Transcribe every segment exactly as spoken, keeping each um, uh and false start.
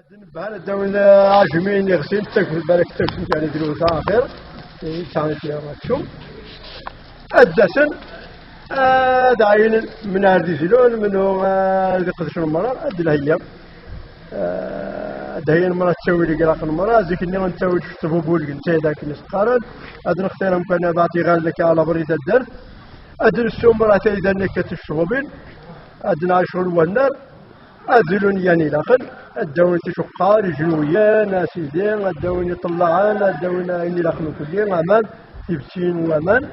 Bahar ad d-awin aɛejmi-nni ɣsin, ttagfet balak ttagfet, yeɛni drus axir, yettɛani kra aksum. Ad d-asen, ad ɛaynen, min ar d-izlun, menhu, eh, ad iqdec lemra, ad d-lheyyam. Eh, ad d-heyyan lemra, ttawil i ilaqen lemra, zik-nni nettawi-d ttbubul deg netta d akken i s-qqaren, ad nextir amkan abaɛt iɣallen akka ala berri taddart, ad d-nessu lemra tayda-nni akka ticcuḍubin, ad d-nɛac ɣer wannar, ad d-ilun yan ilaqen, ad d-awin ticuqqar, ijenwiyen, a sidi, ad d-awin iṭellaɛen, ad d-awin ayen ilaqen ukulli, aman, tibettiyin n waman.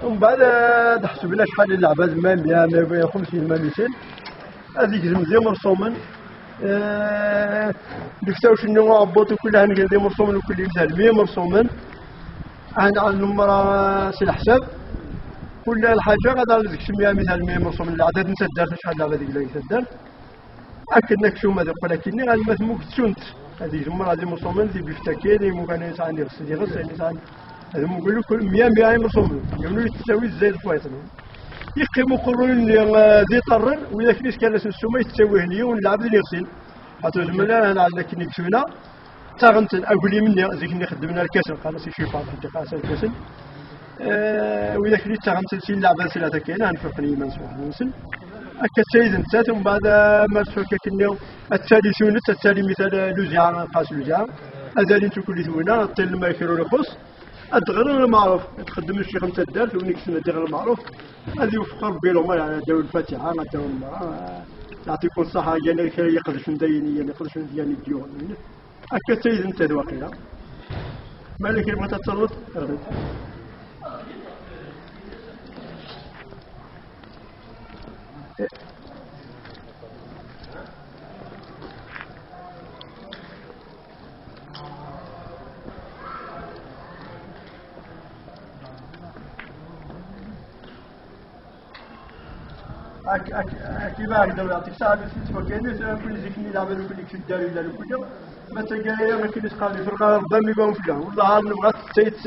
Umbeɛd ad ḥesben acḥal n leɛbad, ma mya, ma xemsin, ma mitin, ad igzem d imerṣumen. Eh, deg tawc-nni uɛebbuḍ ukulli ad ngen d imerṣumen ukulli mtal mya imerṣumen. Ad nɛlem lemra s leḥsab. Kul lḥaǧa ad nɛlem deg-s mya, mtal mya imerṣumen, leɛdad n taddart, acḥal leɛbad i yella deg taddart. Akken aksum ad iqqel akkenni, alma tmug ttunt. Ad yezmer ad imeṣumen di biftakin, imukan ayen sɛan iɣes, d iɣes, ayen sɛan. Ad mugel kul mya, mya imeṣumen. Yiwen ur yettawi zzayed n wayeḍ. Yeqqim uqerruy-nni, eh, d iṭerren, widak-nni s kan asen ssuma yettawi-hen yiwen lɛebd n iɣsin. Atu zmel ara nɛell akken i yesuna. Ttaɣen-ten aglim-nni, zik-nni xeddmen arkasen, qqaren-as icifaḍ, ḥeǧǧa qqaren-as arkasen. Eh, widak-nni ttaɣen-ten sin leɛbad s tlata kan, ad nferqen yiman s waḥed-nsen. Akka d tayd nettat, umbeɛd, eh, ma tfak akkenni, ad tali tunet, ad tali mital, eh, luziɛa, nqas luziɛa. Ad alin tuklit wina, ad ṭṭilen ma kra ur ixuṣ. Ad d-ɣren lmeɛruf, ad txeddem ccix n taddart, win i yessnen ad d-iɣer lmeɛruf. Ad iwefeq Rebbi lɛumar, ad d-awi lfatiḥa, ad d-awi lmeṛṛa, eh, yeɛṭikum ṣṣeḥḥa, yan kra yeqdcen dayen, yan iqedcen, yan i d-yuɣen. Akka d tayd nettat waqila. Malek, yebɣa ad taruḍ? Rɣit. Ak-, ak-, ak-, iba ak-, daw yeɛṭik saɛa, bas nettfakka-ines, akk zik-nni leɛbad akk-nni deg tuddar yellan akk-nni. Ma d taggara-ya, ma akken isqal iferqa, Rebbi am iban fell-aɣ. Wellah, ar nebɣa tayt,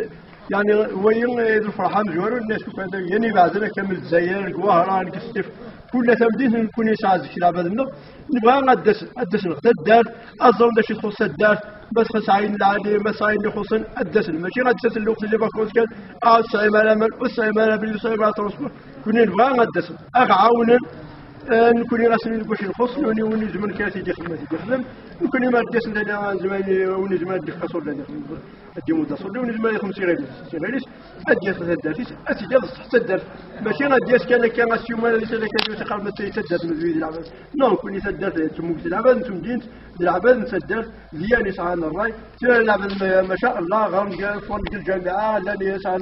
yeɛni, wayi, eh, d lferḥ amezwaru, nnas akk anda, yan ibeɛden akka am Lezzayer, deg Wehran, deg Sṭif, kulla tamdint, nekkni nesɛa zik leɛbad-nneɣ, nebɣa ad d-as-, ad d-asen ɣer taddart, ad ẓren d acu i txuṣṣ taddart, ma txuṣṣ ɛayen lɛali, ma tesɛa ayen ixuṣṣen, ad d-asen. Mačči ad d-asen lweqt n les vacances kan, ah, ur tesɛim ara aman, ur tesɛim ara abrid, ur tesɛim ara transport. Kunwi nebɣa ad d-asen, ad ɣ-ɛawnen, eh, nekkni ɣas deg wacu nxuṣṣ, nekkni win izemren kan ad t-id-ixdem, ad t-id-ixdem. Nekkni ma d-asen tala, nezmer, win izemren ad d-ixef aṣurdi, ad ixdem, ad d-imudd aṣurdi, win izemren ad ixdem s iɣil-is, s iɣil-is, ad d-yaf taddart-is, ad tt-id-yaf ṣṣeḥ taddart. Mačči ad d-yas kan akka, as yuma ad yas akka, ad yas iqareb ma d taddart, ma d wid leɛbad. Non, nekkni taddart, temmug d leɛbad n temdint, d leɛbad n taddart, d yan yesɛan ṛṛay, tura leɛbad ma-, maca Allah, ɣer-, ffɣen deg lǧamiɛa, llan yesɛan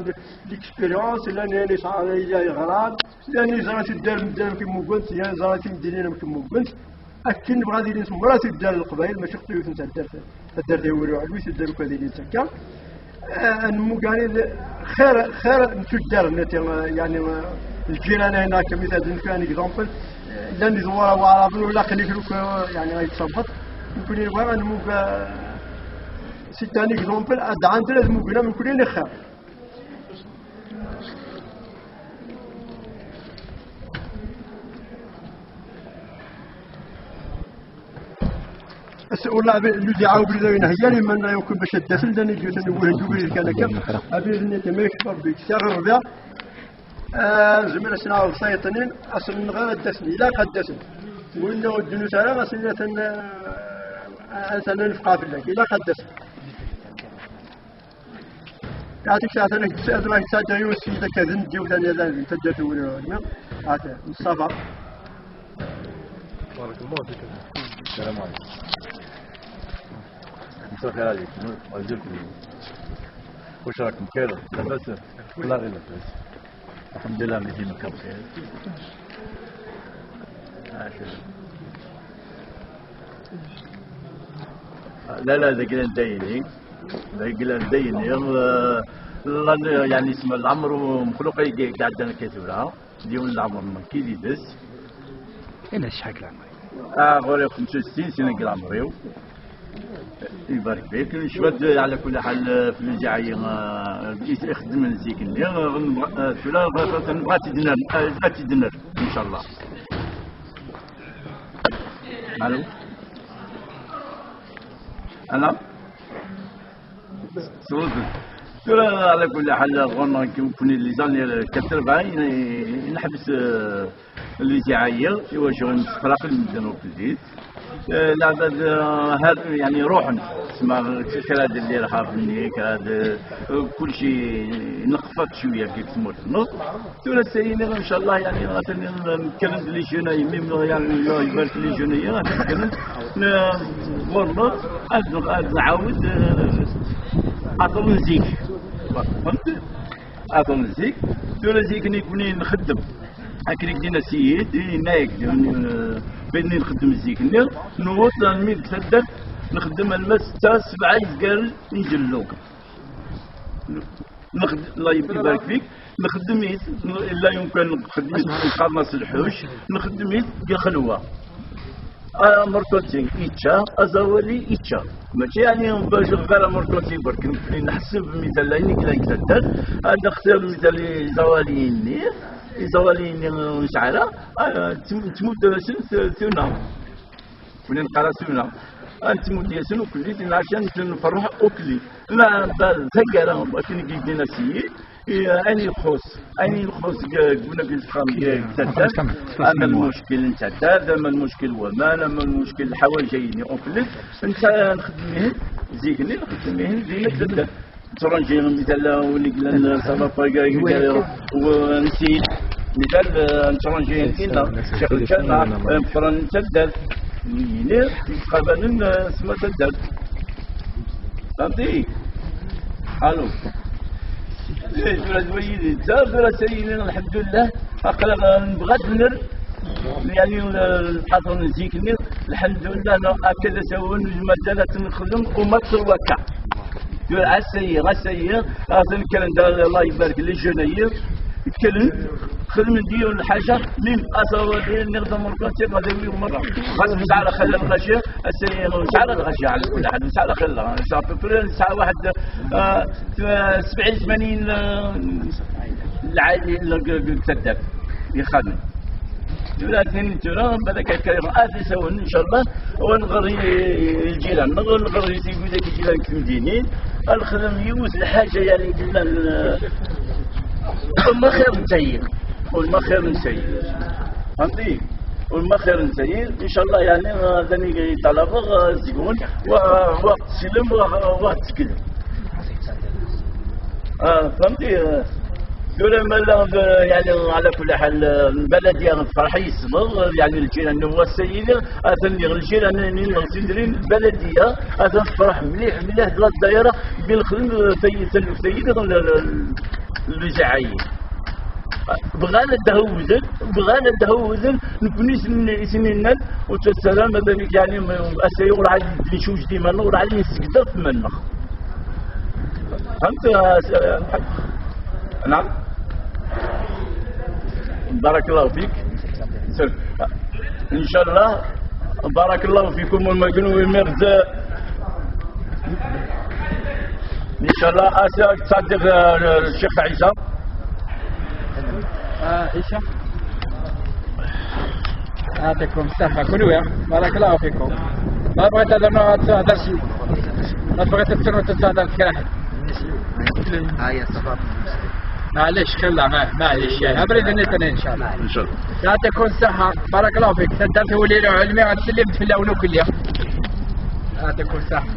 l'expérience, llan yan yesɛan, yeɣran, llan yeẓran tuddar n medden amek mmugen-t, yan yeẓran timdinin amek mmugen-t. Akken nebɣa ad ilin s umra tuddar n Leqbayel, mačči ɣef yiwet n taddart, taddart i wuri uɛelwi, tuddar akk ad ilin s akka. Eh, nemmug, yani, xir, xir n tuddar, nati, eh, yani, eh, lǧiran-a, akken mi tadin kan exemple, eh, llan di tmura waɛraben, wala aql-ik luk, eh, yani, ay tṣabbeḍ. Nekkni nebɣa ad nemmug, eh, c'est un exemple, ad dɛan tura ad mmugen am nekkni, neɣ xir. Ass-, والله ب-، الذي عاود بلي ينهي، يعني، من يكون باش الداخل، لأن يجي تنوه يجي كان كان. أبي إذن يتميش بربي، ساغر الربيع. آه، زميل سنا وسيطنين، أصل من غير الدسم، إلا قد دسم. وإنه الدنيا سارة، أصل إلا تن-، آه، أصل نفقع في الله، إلا قد دسم. يعطيك الصحة، أنا كنت أدرى كنت أدرى يوسف إذا كذن ديو ثاني ذا أنت درت ولا ما. هذا مصطفى. بارك الله فيك. السلام عليكم. مساء الخير عليكم. عزيزكم. واش راكم بخير؟ لاباس؟ الله غير لاباس. الحمد لله، ماشي من كم خير. لا، لا، ذاك اللي نديني. ذاك اللي نديني، آه، الله ن-، يعني، اسم العمر ومخلوق يقعد أنا كثيرة. ديون العمر من كي دي دس. أنا شحال العمر؟ آه، غوري خمسة وستين سنة كي العمر، يو. يبارك فيك. شباب، على كل حال، في الجاعية، آه، يخدم الزيك اللي، آه، نبغى، آه، فلان، نبغى، نبغى تدنر، آه، نبغى تدنر، إن شاء الله. ألو. Ana. Tura, ala kulli ḥal, ɣur-neɣ nekkni les années quatre-vingts, neḥbes, eh, lezzaɛa-yi, iwacu nessefraq medden uqbel. Eh, leɛbad, eh, har-, yeɛni ruḥen, sma kra d lirhab-nni, kra d, eh, kulci neqfat cwiya deg tmurt-nneɣ. Tura ass-agi, ncallah, yeɛni, atan kkren-d les jeunes, yeɛni, Allah ibarek les jeunes, atan kkren-d, n-, ɣur-neɣ, ad, ad nɛawed, eh, aṭṭan n zik. Fhemtem? Aṭṭan n zik. Tura zik nekni nxeddem. Akken i k-d-yenna Ssid, yenna-yak-d, eh, belli nxeddem zik-nni, newweḍ almi deg taddart, nxeddem alma setta, sebɛa yezgaren n jellu. Nxeddem, Allah ibarek fik, nxeddem-it, illa yumkan nxeddem-it, nxeddem-as lḥuc, nxeddem-it deg lxelwa. Amerkanti yečča, aẓawali yečča. Mačči yeɛni bac ɣer amerkanti berk, nekkni neḥseb mital ayen i yellan deg taddart, ad nextir mital iẓawaliyen-nni, iẓawaliyen-nni ur nesɛi ara, ah, tm-, tmudder-asen t-, tuna. Win neqqar-as tura, ad nettmuddi-asen ukellit, lɛaca nferreḥ ukellit. Ma d taggara, akken i k-d-yenna Ssid, i, ayen ixuṣ, ayen ixuṣ deg, deg unafag n texxamt, deg taddart, ama lmuckel n taddart, ama lmuckel n waman, ama lmuckel n lḥawayeǧ-nni ukellit, netta nxeddem ihin, zik-nni nxeddem ihin, dinna deg taddart. Nettṛanji mital win i yellan s Lafriq, u nsi, mital, eh, nettṛanji inna, Ccix Lǧameɛ, eh, meqqren n taddart, yini, yettqabanen, eh, s ma taddart. Fhemti? Alo. Eh, tura d wayi d netta, tura s-, ayi, lḥemdullah, aql-aɣ, eh, nebɣa ad ner, yeɛni, eh, lḥaḍer n zik-nni, lḥemdullah, neɣ akka d asawen, mazal ad t-nexdem, u ma tt-, wakka. Ass-ayi, ass-ayi, atan kkren-d, Allah ibarek, les jeunes-ayi, kkren-d, xedmen-d yiwen lḥaǧa, mi aẓawali, nniɣ-d amerkanti, ad awi merra. Xas nesɛa lxala lɣaci, ass-ayi nesɛa lɣaci, ɛla kulli ḥal, nesɛa lxala, nesɛa à peu près, nesɛa waḥed, ah, sebɛin, tmanyin, ah, lɛali, deg, deg taddart, ixxamen. Tura, tura, balak akka, ad isawen, incallah, ونغري الجيران، نغري تيقول لك الجيران كمدينين، الخدم يوز الحاجة يعني قلنا ال-، ما خير نسير، قول ما خير نسير. فهمتي؟ قول ما خير نسير، إن شاء الله يعني، آه، ذني طلبة، آه، زيون، و-، وقت سلم، و-، وقت سكن. آه، فهمتي؟ آه، tura ma la, يعني على كل حال، البلدية تفرح يسمغ، يعني الجيران نوا السيدة، أثني الجيران نين سندرين البلدية، أثن تفرح مليح، مليح، دلا الدائرة، بالخدم، سيد، سيد، سيد، ال-، ال-، ال-، الوزعيين. بغانا الدهوزن، بغانا الدهوزن، نكوني سن-، سنين، وتسلم، مثلا، يعني، م-، أسيغ، ولا عاد نشوج ديما، ولا عاد نسقط في منخ. فهمت يا س-، يا محمد؟ نعم. بارك الله فيك. سلم. إن شاء الله. بارك الله فيكم والمجنون والمرزق. إن شاء الله. أسأل تصدق، آه، الشيخ عيسى. آه، عيسى. يعطيكم الصحة، كلوا يا. بارك الله فيكم. ما بغيت هذا النوع تهدر شي. ما بغيت تسمع تهدر كراهي. هيا صافا. معليش، خلا، ما-، معليش، يعني. أبرد النت إن شاء الله. إن شاء الله. يعطيكم الصحة. بارك الله فيك. صدقت ولي له علمي، غتسلم في الأول وكلية. يعطيكم الصحة.